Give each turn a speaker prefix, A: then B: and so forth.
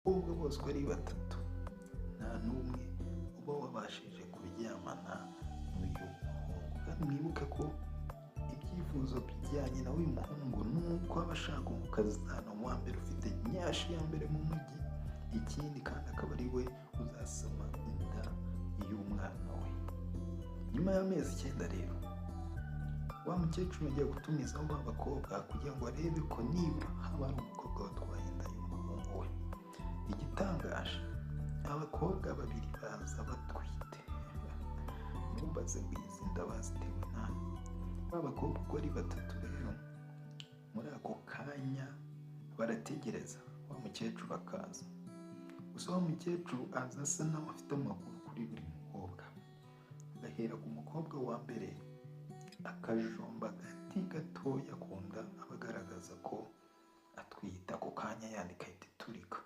A: Bakobwa bose uko ari batatu, nta n'umwe uba wabashije kuryamana n'uyu muhungu. Kandi mwibuke ko ibyifuzo bya nyina w'uyu muhungu ni uko aba ashaka umukazana wa mbere ufite nyashi ya mbere mu mujyi, ikindi kandi akaba ari we uzasama inda y'umwana we. Nyuma y'amezi 9 rero, wa mukecuru agiye gutumizaho ba bakobwa kugira ngo arebe ko nibura haba hari umukobwa watwaye inda y'umuhungu we. Igitangaje, abakobwa babiri baza batwite. Ntumbaze ngo izi nda bazitewe nande. Ba bakobwa uko ari batatu rero, muri ako kanya barategereza wa mukecuru akaza. Gusa wa mukecuru aza asa naho afite amakuru kuri buri mukobwa. Agahera ku mukobwa wa mbere, akajomba agati gatoya ku nda, aba agaragaza ko atwite. Ako kanya yandika ahita iturika.